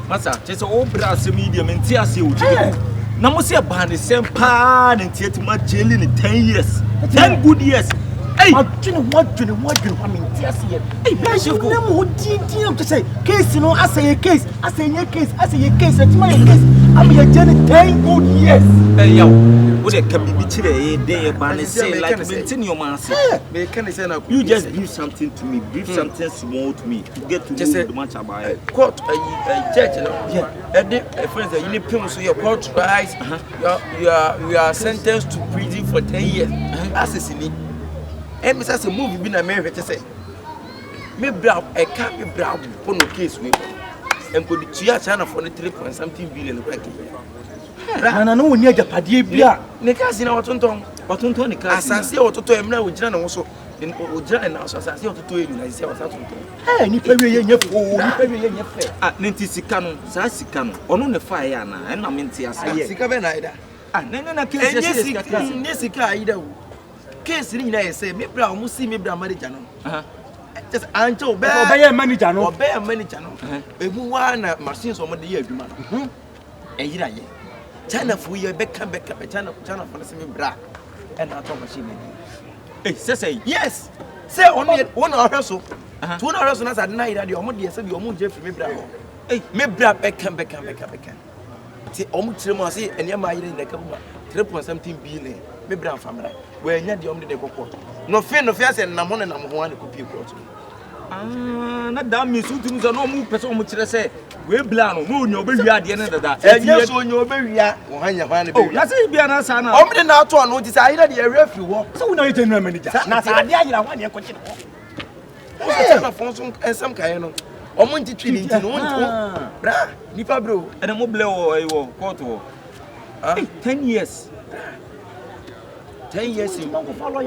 Masa, kyerɛ sɛ wobrɛ asɛm yi deɛ mente aseɛ o kyerɛ na mo sɛ ɛbaa ne sɛm paa ne nti atumi agyeli ne 10 years 10 good years. Ei! Adwene ho adwene ho adwene ho a mente aseɛ. Ei, Bishop. Na mu hɔ dindin kyɛ sɛ case no asɛ yɛ case, asɛ yɛ case, asɛ yɛ case, atumi ayɛ case ama yɛgye ne 10 good years. Ɛyɛ wo wode ka biribi kyerɛ ɛyɛ dɛn ɛbaa ne sɛ like mente nneɔma ase. Meka ne sɛ na You just brief something to me, brief something small to me to get to Kyɛ sɛ- know much about it. Court ayi ayi judge no ɛde ɛfɛn sɛ yini pem so yɛ court rise, you are sentenced to prison for 10 years. Asese ni ɛmi sɛ movie bi na mɛhwɛ kyɛ sɛ me bra ɛka me bra bɔ no case wei nkodi tua Chinafoɔ no three point something billion kora kɛ. Nana no wɔni agyapadeɛ bi a Ne cars na wɔtontɔn. Wɔtontɔn ne cars. Asase a wɔtotɔ yɛ mmerɛ a wɔgyina ne ho so, wɔgyina ne nan so, asase a wɔtotɔ yɛ nyinaa sɛ wɔsa tontɔn. Ɛ nipa wie yɛ nyɛ foo, nipa wie yɛ nyɛ fɛ. Ah, ne nti sika no, saa sika no, ɔno ne fa yɛ anaa? Ɛna mente ase. Sika bɛɛ na ayɛ da. Ah, ne na case ɛnyɛ yɛ sika sika case. Nyɛ sika ayi da o. Case ni nyinaa yɛ sɛ me bra ɔmo si me bra manager no kyɛ sɛ ankyɛ ɔbɛyɛ ɔbɛyɛ manager no. Ɔbɛyɛ manager no emu waa na machines ɔmo de yɛ adwuma no ɛyira yɛ Chinafoɔ yi bɛka bɛka bɛ China Chinafoɔ no sɛ me bra ɛna atɔ machine n'ani. Ei, sɛ sɛ Yes, sɛ ɔno yɛ wɔn na ɔhwɛ so tí wɔn na ɔhwɛ so na sɛ ade na ayira deɛ ɔmo deɛ sɛ deɛ ɔmo gye firi me bra hɔ. Ei. Me bra bɛka bɛka bɛka bɛka ti ɔmo kyerɛ mu a sɛ nneɛma ayira nyina ka mu a three point something billion me bra nfa mra wɔanya deɛ ɔmo de de kɔ court nɔfe nɔfe asɛ nam ho ne nam ho a ne kɔ pie court. Ah, na that means wotumi sɛ na ɔmo pɛ sɛ ɔmo kyerɛ sɛ wei bla no na onya ɔbɛwia adeɛ ne dada. Ɛnyɛ so onya ɔbɛwia wɔn ha nya hwan ne Oh, na bɛwia. sɛ bia na saa na Ɔmo de na ato ɔno ti sɛ ayira deɛ ɛwia firi hɔ. Sɛ wo na yɛ general manager na sɛ adeɛ ayera hɔ a neɛ kɔkye ne hɔ. Wɔn sɛ Chinafoɔ nso nsɛm kaeɛ no ɔmo nti twi ne nti no wɔn nti bra nipa bere o. Ɛnɛ mo blɛ wɔ ɛyi wɔ court wɔ. Ah. Ei, 10 years. 10 years in 10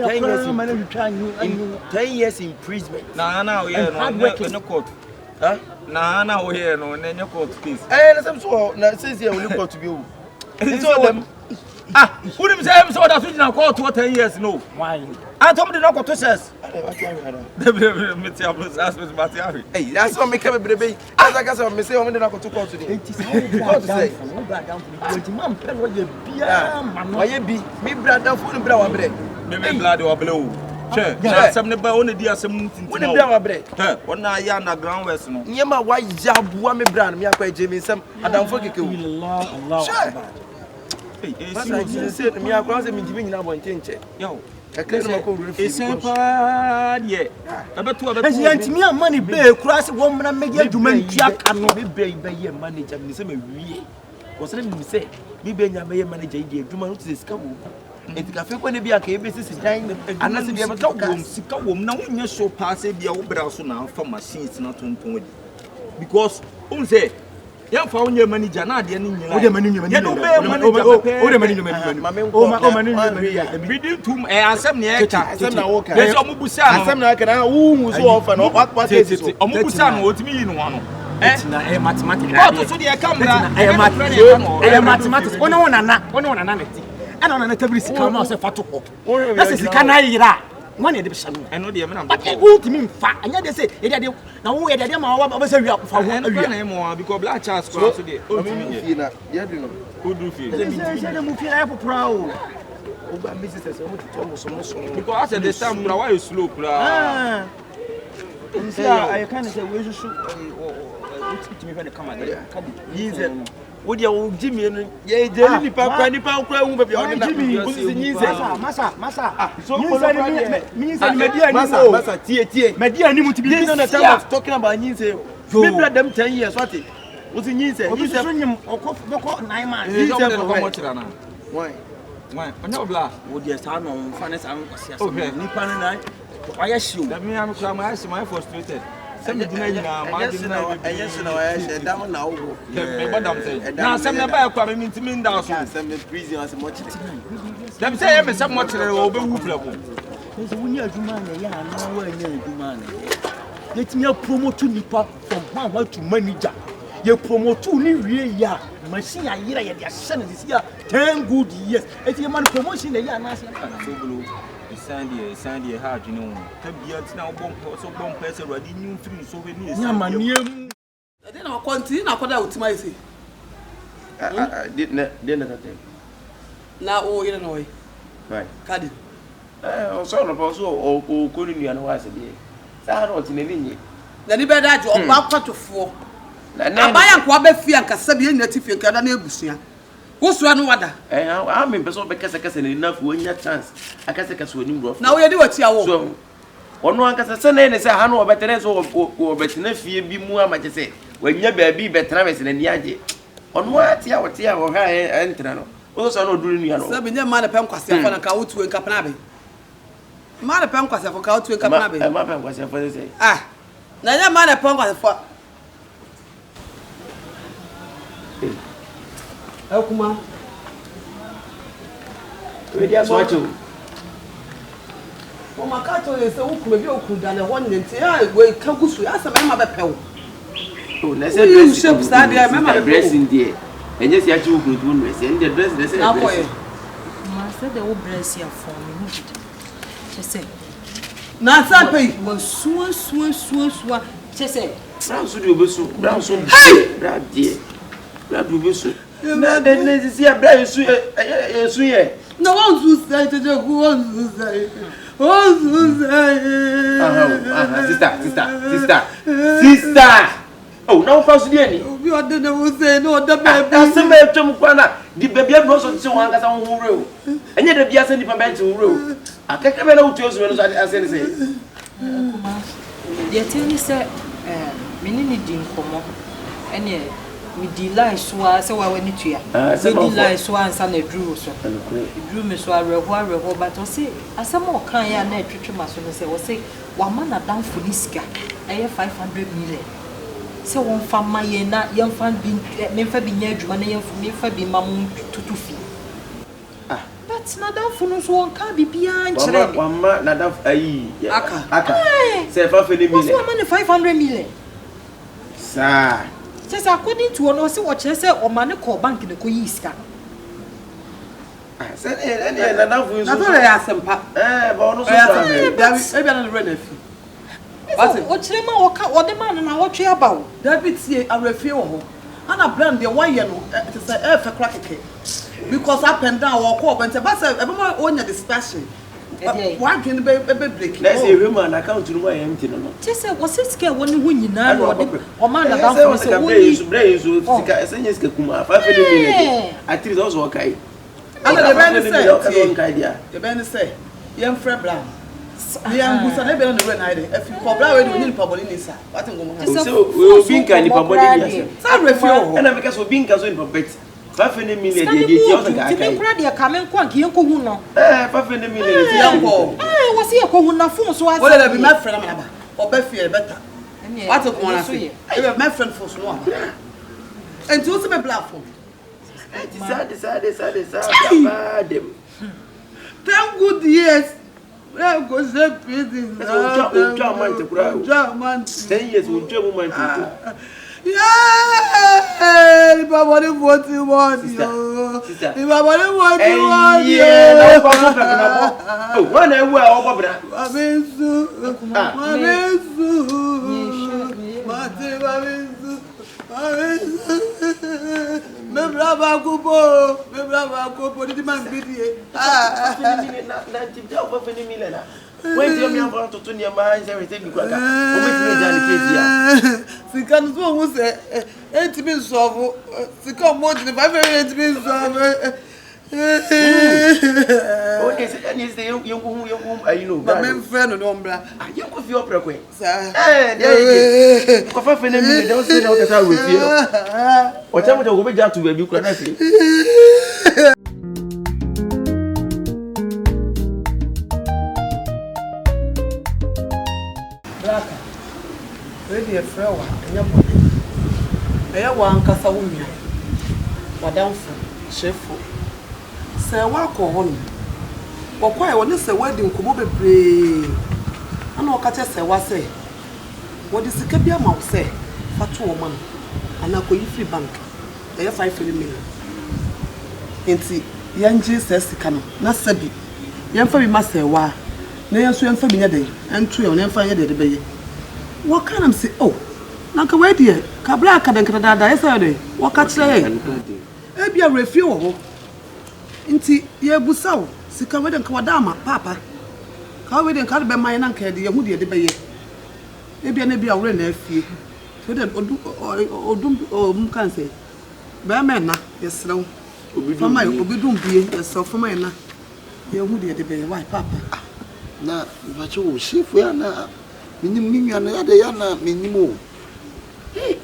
10 years in in 10 years imprisonment. Na na woyɛ And no hard ɛnyɛ working. ɛnyɛ court. Huh? Na na woyɛ no ɛnyɛ ɛnyɛ court case. Ɛyɛ ne sɛm so wɔ na sɛsi a wɔne court bi o nti ɔdɛm. Ah, wonim sɛ ɛm sɛ ɔda so gyina court wɔ 10 years no. Antɔm de no akɔto cells. Mete abro saa so mate ahwe. Ɛyi asɛm a meka bebrebe yi asa kasa me sɛ ɔmo de no akɔto court de. Enti sɛ wo bra adamfo no, wo bra adamfo no nti mampɛ no ɔyɛ biara ma no. Ɔyɛ bi me bra adamfo no bra wabrɛ. Me bla de wabrɛ o. Hwɛ, Hwɛ. asɛm ne ba wo ne di asɛm no tintim. Wo ne bra wabrɛ. Hwɛ, wɔn a yɛ underground west no. Nneɛma a wayɛ aboa me bra no me akɔ agye me nsɛm adamfo keke o. Allah. Hwɛ. Ei, eh, Masa serious. sɛ me akɔ sɛ mentumi nyina abɔnten nkyɛ. Yo. Kakra na makɔ wura fie. Esan paa deɛ. Ɛbɛto ɛbɛto. Ɛnti yɛntumi amma ne bee koraa sɛ wɔmmra mmɛyɛ adwuma ntua ka no. Me bra yi bɛyɛ manager mi sɛ mawie wɔsɛ menim sɛ me bɛ nya bɛyɛ manager yi deɛ adwuma no te sɛ sika wɔ mu nti kafe kɔ ne bi anka yɛbɛsisi dan anaasɛ deɛ sika yɛbɛtɔ wom cars. Sika wom na wonyɛ so paa sɛ bia wo bra so na afa machines na tontɔn adi because wohu sɛ yɛmfa wo nyɛ manager na adeɛ no nyina Wode mani nyɛ yɛde wo bɛyɛ manager pɛpɛɛpɛ. Wode mani nyɛ mani. Ma me nkɔ O ma na o mani nyɛ wanhwɛ mani. yie a. Within two ɛyɛ asɛm ne ɛka. Asɛm na woka. Yɛ sɛ ɔmo busaa no. Asɛm na aka na wohu so wɔfa no wakɔ Tete so. ɔmo busaa no ɔtumi yi no ano ɛ Na ɛyɛ mathematics. Kɔɔto so deɛ ɛka mmara. Ɛyɛ Ɛnyɛ nokorɛ na ɛka no. Ɛyɛ mathematics. Wo ne wo nana, wo ne wo nana ne ti. Ɛna wo nana tabiri sika ma wo sɛ fa to hɔ. Na sɛ sika na ayera a, wɔn na yɛde bɛhyɛ no. Ɛno deɛ mena But wontumi mfa. Ɛnyɛ de sɛ yɛde adeɛ na wo yɛde adeɛ ma wo wobɛsɛ wia fa ho ɛno kora awia. na ɛmɔ a because Black Charles koraa so deɛ ɔntumi nyɛ. Fie na yɛdu no. Woduru fie. Sɛ sɛ mu fie na ayɛ popora o. Woba me sisters ɔmo tete ɔmo so mo so. Because asɛ this time kora wayɛ slow koraa. Nsi a ayɛka ne sɛ wei soso wotumi hwɛ ne kama deɛ ka bi. Nyinsɛ wo deɛ wo gyi mmienu yɛ gye nipa kura nipa kura hu baabi a ɔde na wo sisi nyinsɛ. Masa, masa. So Nyinsɛ ni mi nyinsɛ ni mɛdi anim Masa o. masa, tie tie. Mɛdi anim ti bi This is not the time of talking about nyinsɛ o. Me bra dem 10 years wate wo si nyinsɛ Obi nyinsɛ. soso nyim ɔkɔ bɛkɔ 9 months. Ɛsɛ sɛ ɔmo de for no where? kɔ mɔkyerɛ anaa? Why? Why? Ɔnyɛ wo bla. Wo deɛ saa na ɔmfa ne saa nkwasi Oh, asɛm. hwɛ. Nipa no na wayɛ hyew. Dabi mi kura maa yɛ maa yɛ frustrated. Sɛ mi gyina nyinaa maa Ɛnyɛ gyina se na ɛnyɛ se na wɔyɛ hyɛ ɛdam na wowɔ. Mɛ bɔ dam sɛ. Ɛdam Na asɛm na ɛyɛ ba yɛ kura mi mi ntumi nda so. Asɛm ne prison asɛm ɔkyerɛ. Dabi sɛ ɛyɛ mi sɛ mɔkyerɛ o bɛ wu prɛko. Sɛ wonyɛ adwuma na ɛyɛ anaa woanyɛ adwuma na ɛyɛ. Yɛtumi apromote nipa from one one to manager. Yɛ promote ne wie yi a machine ayera yɛde ahyɛ no sisi a 10 good years. Eti yɛ ma no promotion na ɛyɛ anaasɛ. Sobolo esan deɛ esan deɛ ha adwene ho. Ta bia ntina wobɔ mpa sɛ wobɔ mpa sɛ Awurade nyi mfiri nsɔhwɛ ne Ní esan deɛ. amanneɛ mu. Ɛdeɛ na wakɔ. Wakɔ nti na akɔda a wo tim ayɛ sei. Deɛ na tata Na wo yere na ɔyɛ. Kadi. Ɔsɔ anɔpa ɔsɔ ɔkɔ ne nua no hɔ ase deɛ. Saa na ɔte n'ani nye. N'ani bɛda agye ɔbaa kwatofoɔ. Abaayewa nkoa bɛ fie anka sɛbi yɛn nyinaa ti fie nka ɛda ne abusua. Wo soa no wada. Ɛɛ ah me mpɛ sɛ ɔbɛkasakasa n'ani na afei wanya chance akasakasa w'anim rough. Na woyɛ di w'akyi awo. So ɔno ankasa sɛ na ɛne sɛ ha no ɔbɛtena sɛ ɔbɛtena fie bi mu ama kyɛ sɛ wanya baabi bɛtena bɛsɛ n'ani agye. Ɔno ara te a ɔte a ɔhwɛ a ɛntena no. Wosɔ sɛ ɔno ɔduru ne nua no. Sɛ bi nyɛ mmaa na pɛ nkwaseafo na nka wotue nka pena be. Mmaa na pɛ nkwaseafo nka wotue nka pena be. Mmaa pɛ nkwaseafo sɛ sɛ. Ah na nyɛ mmaa na pɛ nkwaseafo. Akuma. Wei aso akyɛ o. Wɔn aka kyerɛ yɛn sɛ wo kunu ebi a okunu da na ɛhɔ nyɛ nti a wei ka gu so asɛ mɛma bɛpɛ wo. O na sɛ dressing shape saa deɛ mɛma bɛpɛ wo. Dressing deɛ ɛnyɛ sɛ akyi wo kunu to dressing ɛne deɛ dressing deɛ sɛ yɛ dressing. Ma sɛ deɛ wo brɛ si afɔn me ho didi kyɛ sɛ. Na sɛ pɛ yi. Wasua sua sua sua kyɛ sɛ. Bra nso deɛ obesu bra nso deɛ bra deɛ bra deɛ obesu. Na na na sisi a bra yɛsu yɛ yɛsu yɛ. Na wɔn su sɛ kyekye ku wɔn su sɛ wɔn su sɛ. Aha o aha sista sista sista sista o na wofa so deɛ ni. Obi ɔde ne ho sɛ na ɔda baabi. Asɛm a atwam koraa na di baabi aduro nso te sɛ wɔn ankasa wo ho werɛ o. Ɛnyɛ da biara sɛ nnipa bɛnte wo werɛ o. Akɛkɛ bɛn na wotua su no so ase ne sɛ. Akumaa, deɛ ɛteɛ ne sɛ me ne no dii nkɔmmɔ, ɛnneɛ medii line so ara sɛ woa w'ani tua, mɛdi line so ara ansa na aduru wo so. Ɛduruu me so awerɛhoɔ awerɛhoɔ but ɔse asɛm a ɔkaeɛ a na ɛtwetwe m'aso ne sɛ ɔse wama n'adamfo no sika ɛyɛ 500 million sɛ wɔmfa mma yɛn na yɛmfa bi memfa bi nyɛ adwuma na yɛmfa bi mma mo ntoto fie. Ah. But n'adamfo no nso ɔnkaa biribiara nkyerɛɛ me. Wamma n'adamfo ayi. Aka. Aka. Sɛ 500 million. Wɔsi wama no 500 million. Saa. Kyerɛ sɛ according to ɔno ɔsi ɔkyerɛ sɛ ɔma no kɔɔ bank na ɛkɔyii sika no. Ah, sɛ ɛne ɛne n'adamfo yi nso. Na sɛ ɛyɛ asɛmpa. Ɛɛ ba ɔno nso sɔ ahwɛ. Dabi ebi ana ne werɛ na afi. Wate? Ɔkyerɛ ma ɔka ɔde maa no na ɔtwe aba o. Dabi tie awerɛfie wɔ hɔ. Ana brand deɛ wayɛ no te sɛ ɛɛfɛ kora kɛkɛ because up and down ɔkɔ ɔba nti ɛba sɛ ɛbɛma ɔnya distraction wadwene bɛ bɛ break. Na ɛsɛ ehwɛ mu a n'account no mu ayɛ empty no no. Kyɛ sɛ wɔsɛ sika ɛwɔ ne ho nyinaa na ɔde ɔmaa n'adamfo no sɛ wɔnyi. Brɛ yi nso sika ɛsɛ nyɛ sika kumaa 500 million deɛ at least ɔsɔ ɔkae. Ɛna deɛ ɛbɛyɛ ne sɛ tie deɛ ɛbɛyɛ ne sɛ yɛmfrɛ bra no na yɛnbusa na ebia na ne werɛ na ayɛ dɛ afi kɔ bra wei deɛ ɔnyɛ nipa bɔne ni sa wate nkɔmmɔ no. Sɛ obi nka nipa bɔne ni asɛm. Sɛ awerɛ fie wɔ hɔ. Ɛna meka sɛ obi nka so nipa bɛt 500 million deɛ deɛ tia ɔsɛ nka akae. Tumi kura deɛ kame nko anka yɛnkɔ hu no. Ɛɛ 500 million deɛ yɛnkɔ. Ɛɛ wɔsi yɛkɔ hu na phone so asɛ. Wɔde dabi mɛfrɛ na manaba ɔbɛ fie ɛbɛta wate nkɔmmɔ no ase ɛbɛ mɛfrɛ no phone so no waba nti wo sɛ mɛbla phone. Ten good years. Bẹ́ẹ̀ kò ṣe prison náà. Ontwa amante koraa o. Ontwa amante. 10 years ontwa mu mante o. Yéé! Nípa wọlé fún ti wọ́n ni o. Nípa wọlé fún ti wọ́n ni o. Ẹyẹ na wọ́n bá bẹ̀rẹ̀ náà bọ́. Wọ́n na ewu a ọbọ̀ bẹ̀rẹ̀. Màmí nsu. Màmí nsu. Màtí màmí nsu. Me bra baako po me bra baako po didi ma nbi die. Sika no so ohun sɛ etimi nsɔfo sika ɔmo gyina 500 etimi nsɔfo. Ma me nfrɛ no na ɔmbra. Yɛnkɔ fie ɔprɛ kwan. Saa. Ɛɛ deɛ yɛ deɛ. Nkɔfa fɛ ne mi deɛ ɔsɛ na ɔkasa awɔ fie no. Ɔkyɛ mo kyɛ wɔbɛgya ato baabi kura na afei. Braka, wei deɛ frɛ wo a, ɛnyɛ bɔne. Ɛyɛ w'ankasa wo nua, w'adamfo, kyerɛfo. Sɛ woakɔ hɔ nom. Wɔkɔe, wɔne Sɛwa adi nkɔmmɔ bebree. Ɛnna ɔka kyerɛɛ Sɛwa sɛ, Wɔde sika bi ama wo sɛ fa to hɔ ma me, anaa kɔyi firi bank. Ɛyɛ 500 million. Enti yɛngye saa sika no, na sɛbi yɛmfa bi mma Sɛwa, na yɛn nso yɛmfa bi nyɛ dɛn? Nto yɛn ho, na yɛmfa nyɛ deɛ yɛde bɛyɛ. Wɔkae na mese, Oh! Na nka wei deɛ, ka berɛ a kadanka dadaada yɛ sɛ yɛ dɛn, wɔka kyerɛ yɛn. Ebia werɛfie wɔ hɔ nti yɛrebisa wo, sika wei deɛ nka wɔda ama paapa, ka wei deɛ nka wode bɛma yɛn na nka yɛde yɛhu deɛ yɛde bɛyɛ. Ebia na ebia werɛ na afie. Nti wei deɛ odu odum ɔm ka ne sɛ, bɛrima ɛna, yɛsrɛ wo, fa ma yɛn, obi dum bie, yɛsrɛ wo fa ma yɛn na yɛhu deɛ yɛde bɛyɛ. Wai paapa? Ah, na mepakyɛ o, chief wei ana menim me nua no adɛ yɛ ana menim o. Hey,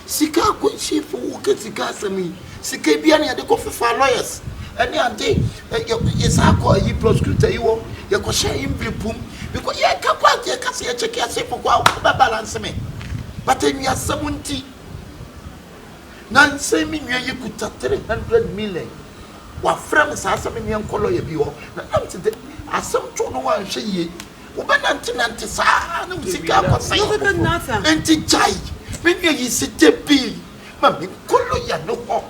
sika akɔ chief wo ka sika asɛm yi, sika bia na yɛde kɔ fefa lawyers ɛne ade, yɛsan kɔ ayi prosecutor yi wɔ, yɛkɔhyɛ envelope mu, because yɛka kɔ a yɛka sɛ yɛkyɛke ase fo kɔ a wobɛ balance me, but anuasɛm nti. Nansa yi me nua yi kuta 300 million, wafrɛ me saa sɛ me meɛnkɔ lɔya bi hɔ, na nam te dɛ asɛm too no wanhwɛ yie, wobɛnantenante saa na wo sika akɔsɛe, enti gyae, me nua yi se dabi ma menkɔ lɔya no hɔ,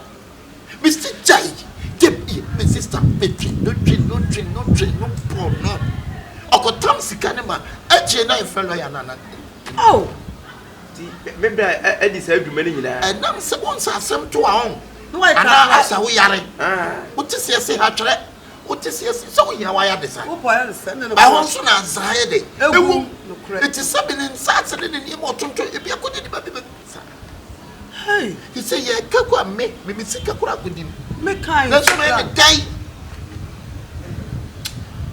mese gyae, dabi, me sista metwe no twe no twe no twe no bɔ no, ɔkɔtam sika no ma akyire na yɛfrɛ lɔya no ana. Oh! Nti me bra adi saa dwuma no nyinaa. Ɛnam sɛ wo nsa asɛm to a ɔn anaa asa wo yare wo te seɛ se ha twerɛ wo te seɛ se sɛ wo hia wayɛ de sa ɛhɔ nso na nsa yɛ dɛ ɛwom eti sɛ me ne nsa ase ne ne nneɛma ɔtontɔn ebi akɔdi ne ba bi bɛ sa te sɛ yɛ ka kɔ a me me me sika kora akɔdi mu nanso mɛyɛ ne dɛn.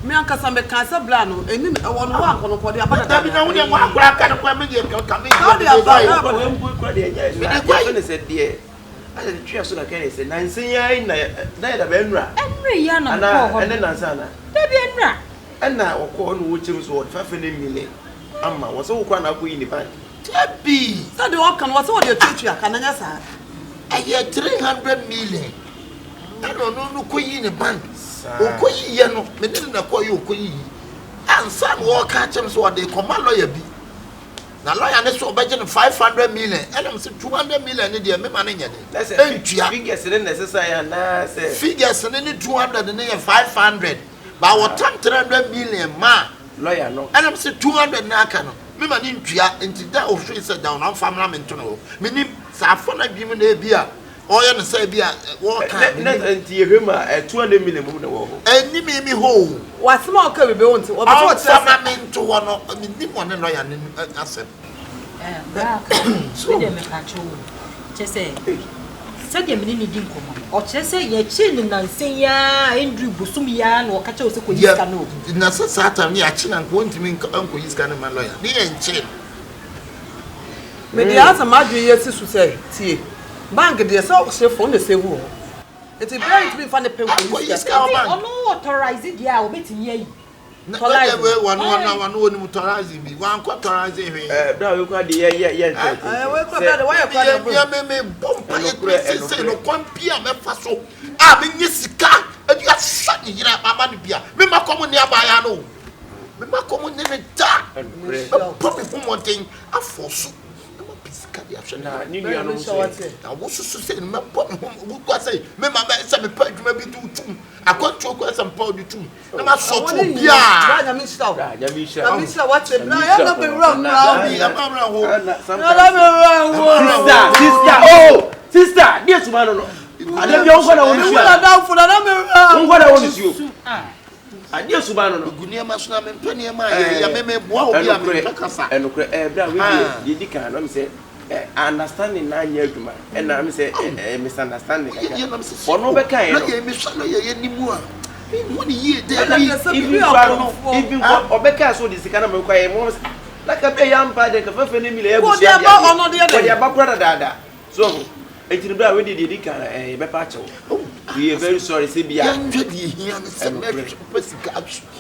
Me ankasa mekaa sɛ bra no ɛni no ɛwɔ no hɔ ankɔ no kɔ ɔde aba dada. Dabi na wo deɛ wɔn akora aka no kora me deɛ ka me deɛ mede kɔ yi. Mpo kora deɛ ɛnyɛ na yɛfɛ ne sɛ deɛ asɛ de twea so kakra ne sɛ nansa yi ara na na yɛ daba ɛnura. Ɛnura yi ara na mekɔɔ hɔ no. Ɛnɛ nansa ana. Dabi ɛnura. Ɛna wɔkɔɔ hɔ na wɔkyɛm so wɔde 500 million ama wɔ sɛ wokora na akɔyi ne bank. Dabi. Sɛ deɛ ɔka no wɔ sɛ wɔde atuatua ka na nyɛ saa. Ɛyɛ 300 million. Ɛna ɔno no kɔyii ne bank. Ɔkɔyiiɛ no, me ne no na ɛkɔeɛ ɔkɔyiyi. Ansa na ɔreka akyerɛ me sɛ ɔde rekɔma lɔya bi. Na lɔya no sɛ ɔbɛgye no 500 million. Ɛna me sɛ 200 million no deɛ mema no nyɛ den. Ɛntua. Figures no na ɛsesaeɛ anaasɛ? Figures no ne 200 no yɛ 500. But wɔtam 300 million maa lɔya no. Ɛna me sɛ 200 no aka no, mema no ntua. Nti da a ɔhwee sɛ da no ɔmfa mmra mento no hɔ. Menim sɛ afa no adwene mu na ebia Ɔyɛ no sɛ ebi a wɔka a menim. Na nti yɛhwɛ mu a 200 million mmom na ɛwɔ hɔ. Ɛnni me me hɔ o. W'asɛm a ɔka bebree wo nte. Ɔpɛ sɛ ɔkyerɛ sɛ. Ɔmfa ma me nto hɔ no mennim ɔne lɔya no asɛm. Bra ka me deɛ mepa kyɛw o kyerɛ sɛ sɛdeɛ me ne no di nkɔmmɔ no ɔkyerɛ sɛ yɛkyee no nansa yi ara ɛnduru bosom yi ara na ɔka kyerɛ wo sɛ kɔyi sika no o. Na sɛ saa time no yɛakye no anka ɔntumi nkɔyi sika no mma lɔya ne yɛnkyee no. Me deɛ asɛ m'adwene yɛ si so sɛ tie bank deɛ sɛ ɔhyɛ phone na save wɔ hɔ nti bɛɛ ntumi nfa ne pɛ nkɔ yi sika. Nti ɔno authorize deɛ a ɔbɛtumi ayi. Tɔlaise wei wɔn wɔn wɔn wɔn nim tɔlaise bi wɔn ankɔ tɔlaise hwee. Ɛɛ bra wei kura de yɛ yɛ yɛ ntɛ tɛ. Ɛɛ wei kura bra de wɔyɛ kura de bro. Yɛ mi mi bɔ mpa yɛ kura sese no kwan bi a mɛfa so a mi nye sika ɛdi asa ne yere ama ne bia mi ma kɔn mu ne abaayaa no mi ma kɔn mu ne ne da mɛbɔ mi ho mɔden. Afɔ so na mapɛ sika de ahwɛ Na ne nuanom nso ɛ? Na wosusu sɛ mɛbɔ me ho wokura sɛ mema mɛ sɛ mepɛ adwuma bi de wotum akwantuo kura sɛ mepɛ wode tum na masɔto obiaa. Nyame nhyira wo. Nyame nhyira wo. Nyame nhyira wo ate bra yɛ na bɛwura nwura wo. Ɛma wura ho. Ɛma wura ho. Sister, sister, oh, sister, deɛ suma no no. Adeɛ bi a wonkɔ na wo nsuo. Ewu na danfo na na mewura. Wonkɔ na wo nsuo. Adeɛ suban no no. Megu nneɛma so na mempɛ nneɛma a yɛyɛ me meboa obi a mempɛ kasa. Ɛnokorɛ ɛɛ bra wei deɛ deɛ di kan no sɛ understanding na anyɛ adwuma ɛna mi sɛ ɛɛ misunderstanding kakra ɔno bɛka yɛ no. Lɔyɛ mi sɔ lɔyɛ yɛ ni mu a mi hu ni yie dɛ bi. Even kura no even kɔ ɔbɛka so de sika na mɛ kɔ yɛ mo sɛ na ka bɛ yɛ ampa de ka fɛn fɛn ne mi la yɛ busua deɛ wɔde aba kura dadaada. So ho? Enti no bere a wei deɛ deɛ edi kan ɛɛ yɛbɛpa akyɛw. We are very sorry sɛ bia. Yɛnhwɛ deɛ ehia ne sɛ mɛhwɛ sika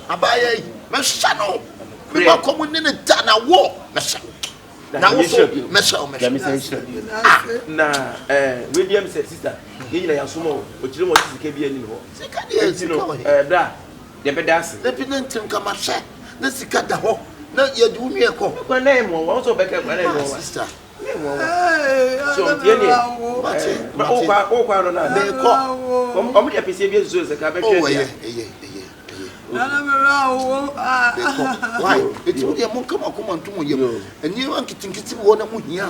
abaayewa yi mɛhyɛ no mema kɔm ne ne da na wo mɛhyɛ wo na wo so mɛhyɛ wo mɛhyɛ wo. Nhyira bio. Na ɛɛ wei deɛ mi sɛ sista yɛn nyina yɛasom o ɔkyerɛ mu ɔte sika bi ani hɔ. Sika deɛ sika wɔ he. Ɛɛ bra yɛbɛda ase. Na bi ne ntɛm ka mahyɛ na sika da hɔ na yɛde wo nua kɔ. Kwan na ɛyɛ mmoa wɔn sɛ ɔbɛka kwan na ɛyɛ mmoa. Sister. Nana me werɛ aho ah. Mekɔ. Why? Eti mo deɛ monka mo akoma nto mo yam. Nneɛma nketenkete bi wɔ hɔ na mohia a,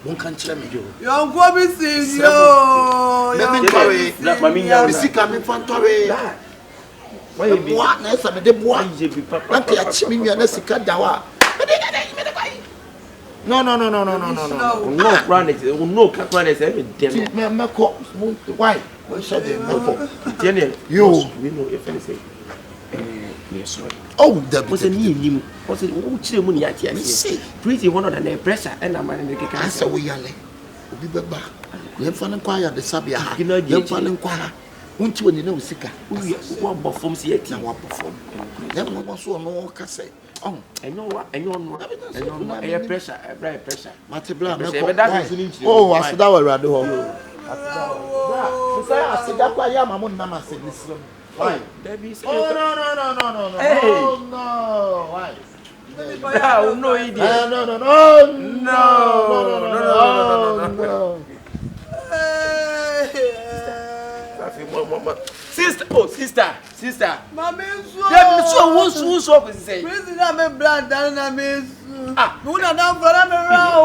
monka nkyerɛ me. Yɔnkoɔ bi si ni Mesrɛ mo. oo, Me yɔnkoɔ bi mentɔree. si ni a. Me sika memfa ntɔree. Mmoa na ɛsɛ mede boa. Na nka yɛakye me nua na sika da hɔ a, mede yɛ dɛn? Mede kɔ ayi. No no no no no no no no. No kura ne no ka kura ne sɛ ɛmi dɛ no. Ti mɛ mɛkɔ mo why mo nhyɛ den mɛkɔ. Tiɛ ne Yo. Mi no efe ne sɛ ɛɛ yɛ sɔrɔ. Oh dabi Wọ́n sɛ dabi. ní enim wọ́n sɛ wọ́n kyerɛ mu ni yɛ ate Me aseɛ. se. Prison hɔ no na na pressure ɛna ama ne keka. Asɛ wo yale obi bɛba yɛmfa no nkɔ ayadesabea ha yɛmfa no nkɔ ha wonti w'ani na wo sika. Wabɔ fam si yɛ ti. Na wabɔ fam. Na mmom so ɔno ɔka sɛ ɔho. Ɛnyɛ ɔwa ɛnyɛ ɔnoa ɛnyɛ ɔnoa ɛyɛ pressure ɛbra yɛ pressure. Mate bla mɛkɔ. Oh aseda wɔ awurade hɔ. Aseda wɔ. Sɛ aseda kɔ ayɛ ama mo nnam ase mesrɛ mo. Why? Oh no no no no no no. Oh no. Why? Bra wo no yi deɛ. No no no no no no no no no. Sister oh sister sister. Mami nsuo. Dabi nsuo wo nsuo nsuo kò sisɛ. Prison na mi bra dan na mi nsu. Ah. Mi wuna dan fura na mi ra o.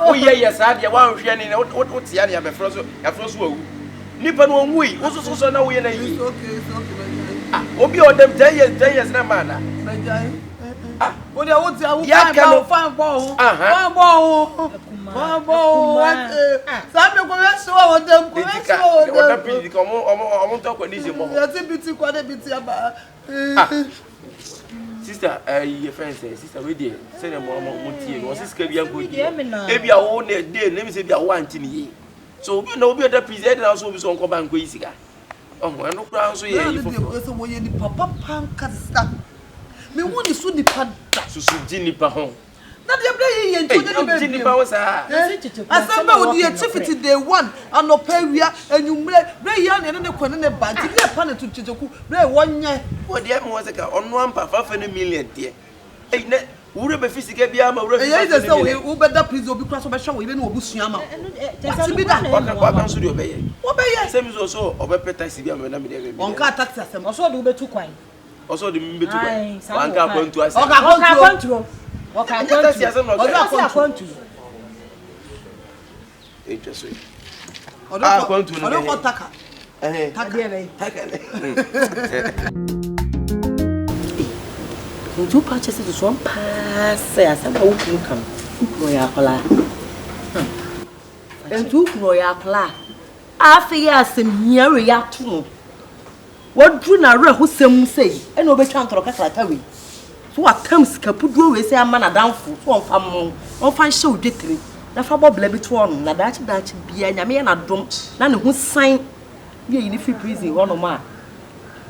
Wo yɛ yɛ saa deɛ wanhwɛ ne na wo tia ne abɛfrɛ so yɛafrɛ so awu. Nipa no ɔnwui wo soso so na woyɛ na yie. It's okay it's okay mɛgyae. Ah obi a ɔdam 10 years 10 years na maa na. Mɛgyae. Ah. Wo deɛ wo tia wo fan bɔ fan bɔ ho. Fan bɔ ho. Fan bɔ ho wate. Saa mi kò yɛ sọ wɔ dɛm kò yɛ sọ wɔ dɛm. Ɔda pii ka ɔmo ɔmo ɔmo ntɔ condition bɔ hɔ. Yɛte bi ti kɔ de bi ti aba. Ah. Sister ɛyi yɛ fɛn sɛ sister wei deɛ sɛdeɛ mo mo mo tie no ɔsi sika bi ankɔ di ebi a wo ne de ne mi sɛ ebi a wo ante ne yie so obi na obi ɔda pii sɛ ɛde na so obi so ɔnkɔ ba nkɔ yi sika ɔho ɛno koraa nso yɛ yi foforɔ. Sɛ wɔyɛ nipa papa nkasa mehu ne so nipa da. Susu gye nipa ho. Na deɛ berɛ yi yɛ nti ɔnyɛ nipa gye nipa ho saa. Asɛm bɛ wɔde yɛ kyi fiti day one anɔpa awia anwummerɛ berɛ yi a ne ne kɔ ne ne ba nti deɛ pa ne to kyekyeku berɛ wɔnyɛ. Wɔ deɛ mi wɔ sɛ ka ɔno ampa fafa ne million deɛ ɛyi nɛ wura bɛ fi sika biara ma wura fi Ɛyɛ fafa sɛ ne sɛ million. wobɛda prison obi kora sɛ ɔbɛhwɛ wo yere ne wɔbusua ma wo wate bi da Waka waka nso deɛ ɔbɛyɛ. Wɔbɛyɛ. Sɛ mi nso ɔsɔ ɔbɛpɛ taxi bi ama na mi deɛ mi. Ɔnka taxi asɛm. Ɔsɔ ɔde wobɛtu kwan. Ɔsɔ ɔde mi bɛtu Ae, kwan. saa na Wanka ɔkae. akwantu asɛm. Ɔka Ɔka akwantuo. Ɔka Ɛnyɛ taxi akwantuo. asɛm na ɔka. Ɔse akwantuo. Etwa so yi. Ɔde Ah, kɔ akwantuo no ɔde bɛyɛ. kɔ taka. Ɛhɛn. Taka. Ɛdeɛ bɛyɛ. Taka ne. Nti wopɛ akyɛ sɛ susuam paa sɛ asɛm a wo kunu ka no, wo kunu ɔyɛ akwadaa. Nti wo kunu ɔyɛ akwadaa a afei asɛm hia wei ato no. Waduru n'awerɛhosɛm mu sei ɛna ɔbɛtwa ntorɔ kakraka wei. So watam sika puduo wei sɛ ama n'adamfo so ɔmfa mma wo, ɔmfa nhyɛ wo dwetire na fa bɔ bla bi to ɔnom na daakye daakye biara Nyame yɛ n'adom na ne ho san ne yɛyi no firi prison hɔnom a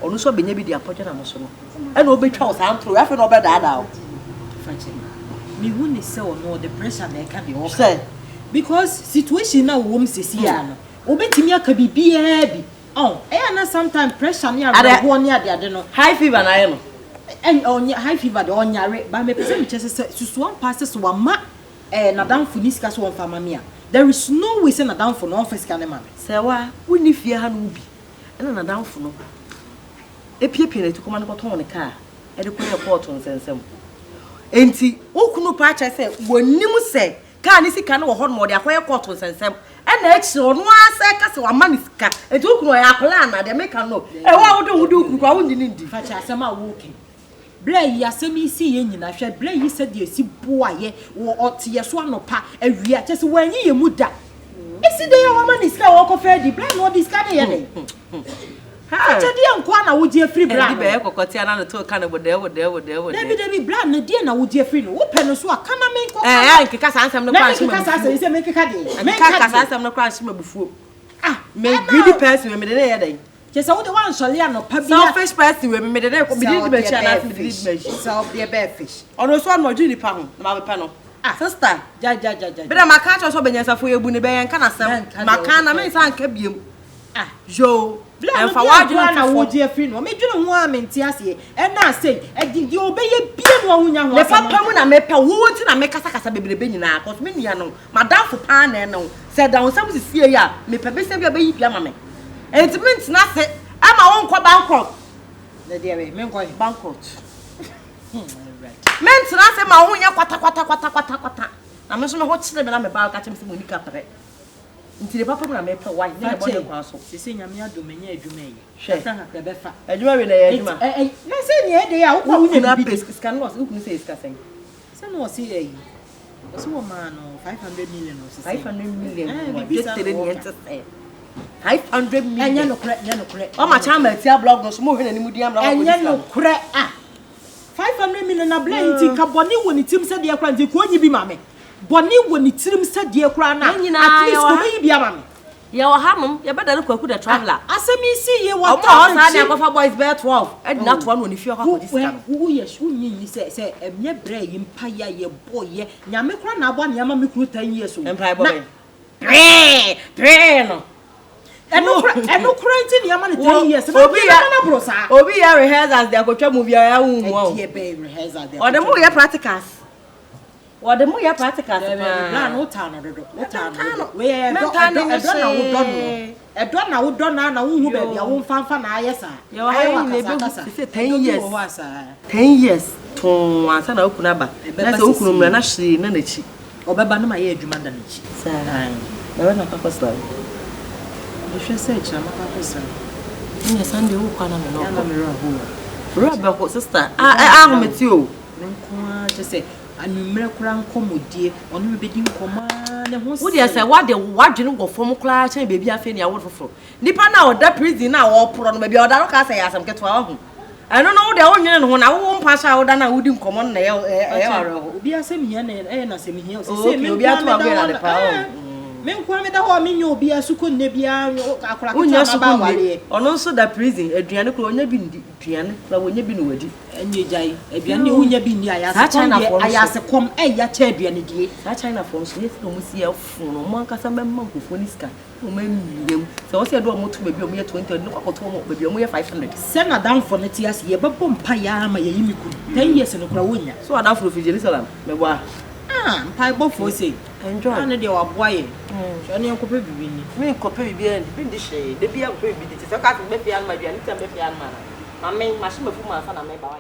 ɔno nso abɛnya bi de apɔgya n'ano so no ɛna ɔbɛtwa wo saa ntoro wei afei na ɔbɛdaadaa wo. Fa kyɛ me. Mehu ne sɛ ɔno ɔde pressure na ɛka deɛ ɔka. Sɛ. Because situation na wɔwɔ mu sɛsi ara no, obɛtumi aka biribiara bi. Ɔn, ɛyɛ a na sometimes pressure ne awerɛhoɔ ne adeade no. High fever na ayɛ no. Ɛn, ɔnyɛ, high fever deɛ ɔnyare, but mepɛ sɛ mekyerɛ sɛ, sɛ susu ampa sɛ sɛ wama eh, n'adamfo ne sika sɛ ɔmfa ma me a, there is no way sɛ n'adamfo no ɔmfa sika no ma me. Sɛ wa, wonni fie ha no wo bi, ɛna n'adamfo no epiapia n'ati kɔma no kɔtɔn ne kaa de kɔyɛɛ kɔɔto nsɛnsɛm. Enti wo kunu paa kyerɛ sɛ wɔnim sɛ kaa ne sika no wɔ hɔ nom ɔde akɔyɛ kɔɔto nsɛnsɛm ɛna akyire ɔno ara sɛ ka sɛ wama ne sika. Enti wo kunu ɔyɛ akwadaa anaa deɛ meka no? Ɛhɔ a wode wo ho di wo kunu koraa wonnye no ndi. Fa kyɛ asɛm a woreka yi. Berɛ a yi asɛm yi sii yɛ nyinaa, hwɛ berɛ yi sɛdeɛ ɛsi boa yɛ, wɔ ɔte yɛ so anɔpa, awia, kyerɛ sɛ wanyi yɛ mu da. Ɛsi dɛn a wama ne sika a ɔrekɔfa adi, berɛ a na ɔde sika no yɛ dɛn? Akyɛdeɛ nkoa na wogye afiri bra no. Ɛdi bɛyɛ kɔkɔte ana ne to ka no bodɛɛ bodɛɛ bodɛɛ bodɛɛ. Dabi dabi bra no deɛ na wogye afiri no. Wopɛ no so a ka na menkɔ ka. Ɛɛ nkeka saa nsɛm no koraa nhyɛ m'abufuo. Na menkeka saa asɛm yi sɛ menkeka deɛ. Nkeka saa asɛm no koraa nhyɛ m'abufuo. Ah me greedy person wei mede ne yɛ dɛn. Kyɛ sɛ wode wansɔle anɔpa bi a. Selfish person wei mede ne mede di m'akyi anaasɛ mede di m'akyi. Self deɛ bɛɛ fish. Ɔno nso ɔno ɔdwe nipa ho na mabɛpɛ no. Ah sister. Gya gya gya gya. Bere a maka akyerɛ sɛ ɔbɛnyansafo yɛ bu ne bɛyɛ nka n'asɛm. Maka na mensa nka biem. Ah. Yoo. Bere a Ɛmfa no w'adwene deɛ na nto fam. wogye afiri no medwene ho a mente aseɛ ɛna asɛi ɛde deɛ ɔbɛyɛ bie no a wonya ho Ne asɛm papa mu nka. na mepɛ wo nti na mekasakasa bebrebe nyinaa cause me nua no madamfo paa na ɛne wo sɛ ɛda wo nsam sisie yi a mepɛ besia bi a ɔbɛyi bi ama me enti mentena ase ɛma wo nkɔ bankrupt. Na deɛ bɛyɛ menkɔ he? Bankrupt. Mentena ase ma wo ho nyɛ kwata kwata kwata kwata kwata. Na me nso me ho kyere me na me ba ka kyerɛ me sɛ Monica prɛ. Nti ne papa mu na mepɛ why nyɛ ne bɔne kwan so. Sese Nyame adom manya adwuma yi. Hwɛ. Kakra kakra ɛbɛfa. Adwuma wei na ɛyɛ adwuma. Ɛ ɛ na sɛ nea ɛde a wokɔ a Wo wonya kunu biribi apɛ di. sika no ɔse wo kunu sɛ yɛ sika sɛn? Sɛ na ɔse ayi. Ɔse wɔmaa no 500 million ɔse sɛn. 500 million Ɛɛ wa biribi saa na dwetire ne wɔka. ɛnte sɛ. 500 million. Ɛnyɛ nokorɛ nyɛ nokorɛ. Ɔma kyama atia blog no so mo hwɛ n'anim di amena wakɔdi Ɛnyɛ sika no. nokorɛ ah. 500 million na blɛ nti nka bɔne wɔ ne tirim sɛ deɛ koraa nti nka ɔnyi bi ma me. Bɔne wɔ ne tirim sɛ deɛ koraa na Yɛn nyinaa at least yɛwɔ ha. ɔbɛyi bi ama me. Yɛwɔ ha nom, yɛbɛdane Kwaku the traveller. Ah, asɛm yi si yie Ɔmo wɔ wɔ hɔ town saa de akyi. akɔfa boys bɛyɛ 12 ɛde no atoa no wɔ ne fie akɔ akɔgye sika no. Wo yɛ wonnye nni sɛ sɛ ɛnyɛ brɛ yi mpaeɛ a yɛbɔ yɛ Nyame koraa na aboa ne ama me kunu 10 years o. Mpaebɔ Na bɛn? Pee pee no. ɛno kora ɛno kora nti ne ama no 10 years. Na Obi obi yɛ ama no aboro saa. Obi yɛ rehearsals de akɔtwa movie a ɛyɛ wo hu o. Ɛdeɛ bɛyɛ rehearsal de Ɔde mo yɛ practicals. Wɔde mo yɛ practicals paa. Bra no wotaa no dodo. Wotaa no dodo. Wei yɛ ɛdɔ Mentaa ɛdɔ no nyɛ ɛdɔ na wodɔ no. hwee. Ɛdɔ na wodɔ no a na wonhu baabi a womfa mfa na ayɛ saa. Yɛwɔ ha Ayɛ yɛn nyinaa wakasa ebehu kasa. sɛ 10 Ɛdɔ bi years. wɔ hɔ a saa. 10 years too ansa na wo kunu aba. Ɛbɛba Na sɛ wo kunu sisi. mmra na hwee na n'akyi. Ɔbɛba no ma yɛ adwuma da n'akyi. Saa. Na wɛn na akɔsra wo. Mehwɛ sɛ akyira mɛkɔ akɔsra wo. Ɛnyɛ Sunday wo kɔ na me no. Yɛ na me werɛ ho. Werɛ bɛho sister. Ah eh ahomete o. Me nko ara kyɛ sɛ anwummerɛ koraa nkɔmmɔdie ɔne me bɛdi nkɔmmɔ ara ne ho Wo deɛ sɛ wade w'adwene wɔ fam koraa kyɛn baabi afei ne awo foforɔ. Nipa no a ɔda prison no a wɔporɔ no baabi a ɔda no kaa sɛ ɛyɛ asɛm ketewa wahu. Ɛno no wo deɛ wonnwene ne ho na wo mpa so a woda no a wodi nkɔmmɔ no na ɛyɛ ɛyɛ awerɛho. Obi asɛm hia na ɛyɛ n'asɛm hia o. Oh, Sɛ okay, me obi nko ato ara meda agoe na hɔ ade no paa ɛɛ o. me nko ara meda hɔ a menyɛ obi asukɔ nnɛ biara akora Wonya ketewa sukuu maba nni. awareɛ. Ɔno nso da prison aduane koraa ɔnya bi ndi aduane koraa wɔnya bi na wadi. Ɛnyɛ gyae aduane deɛ wonya bi nni ayɛ Saa ase kɔm deɛ Chinafoɔ no ayɛ so. ase kɔm ɛya kyɛ aduane die. Saa Chinafoɔ no so yɛ sɛ wɔn si ɛfo no wɔn ankasa mɛma nkurɔfoɔ ne sika na wɔn amia mu sɛ wɔn sɛ yɛde wɔn to baabi a wɔn yɛ 20 ɔde no kɔ akɔto wɔn baabi a wɔn yɛ 500. Sɛ n'adamfo no te ase yɛbɛbɔ mpaeɛ ara ma yɛyi me kunu 10 years no koraa wɔnnya. So adamfo no fi Jerusalem mɛboa. Ah mpaebɔfoɔ sei. Enjoy. Ah ne deɛ waboa yɛn. Hwɛ ɔne yɛnkɔpɛ biribi nni. Menkɔpɛ biribiara nni mendi hwee da biara kɔpɛ biribi di te sɛ ɔka sɛ mɛfie anoma aduane tia mɛfie anoma no ma me mahyɛ mafu mu ansa na meba.